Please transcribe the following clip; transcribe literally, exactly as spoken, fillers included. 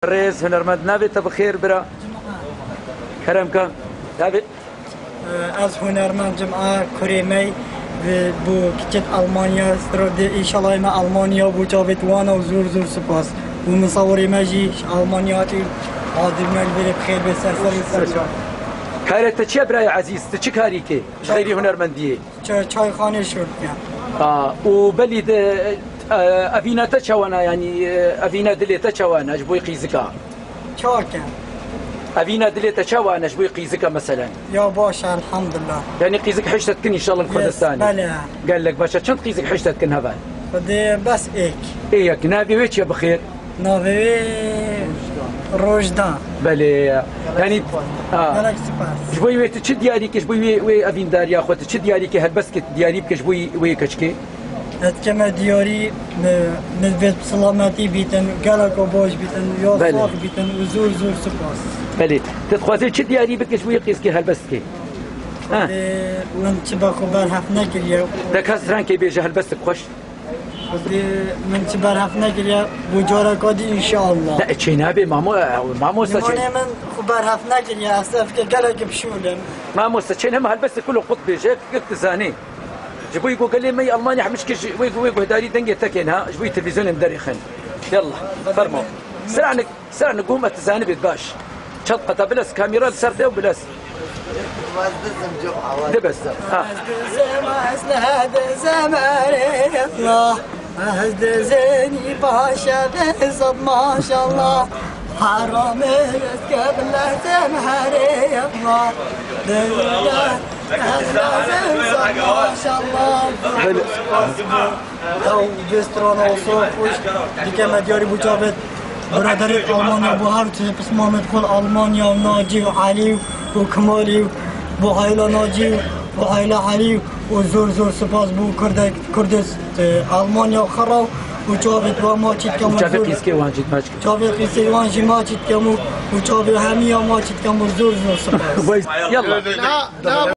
Rêz hunermend, navê te bi xêr bira? Kerem ke. Navê? Ez hunermend Cuma, kurê me bi, bû kiçik Almanya, strodê, înşallah me Almanya bû çavêt wana û zor zor spas. Û misawirê me jî Almanya hatî, Adil me li vêrê bi xêr bê, ser ser û ser. Karê te çi ye birayê ezîz? Tu çi karî kê? Xeyrî hunermendiyê? Çay-, çayxanê şûr dikin. A, û belî de, e, evîna te çawa ne, yanî, e, evîna dilê te çawa ne ji bo qîzika? Çawa ke? Evîna dilê te çawa ne ji bo qîzika meselen? Ya baş e, elhamdulillah. Yanî qîzik hişt dikin înşallah li Kurdistanê? Belê. Gelek baş e. Çend qîzik hişt dikin heval? Xwedê bes êk. Ê yek. Navê wê çi ye bi xêr? Navê wê Rojda. Belê. Yanî, ha. Gelek spas. Ji bo wê tu çi diyarî kir, ji bo wê, wê evîndariya xwe, tu çi diyarî kir, helbest kir, diyarî bike ji bo wê keçikê? Ez dikeme diyarî, min, min divêt silametî bîtin, geleka baş bîtin, ya Belê. Sax bîtin û zor zor spas. Belê. Tu dixwazî çi diyarî bike ji bo wê qîzkê helbest kê? Ha. Ê, min çi be xwe berhev nekiriye. Te kes rengê bêje helbestik xweş. Xwedê min çi berhev nekiriye, bo careka dî înşallah. Ne, çê nabe, mamo-, mamoste çê. Nîmanê min xwe berhev nekiriye, ez ê fikir gelekî bişûlim. Mamoste çê nema helbestek kul û qut bêje, gik dizanî. Ji bo ku gelê me yê Almanya hemî ji wê, wê guhdarî dengê te kên ha, ji bo televîzyonên derê xin. Yallah, fermo. Siranik. Sira nigû me tu zanibê baş. Çend qata biles, kamera li ser te û biles. Dibes. Ha. Ez dizim, ez ne dizim erê Allah. Ez dizinî baş e, bezat maşallah. Haramê ez ke bilezim herê Allah. Dizim, ez ne dizim maşallah. Ew vê strana olsa xweş dike me diyarî bû çavêt biraderê Almanya bû her tişt pismamê dixwin Almanya û Nacî û Elî û Kimalî û bû hayla Nacî û bû hayla Elî û zor zor spas bû Kurdek, Kurdis, e, Almanya xera û çavêt wa ma çî dikem û Çavê zor qîzkê wan jî maç. Çavê qîzkê wan jî ma çî dikem û, û çavê hemiya ma çî dikem û zor zor spas. Yalla.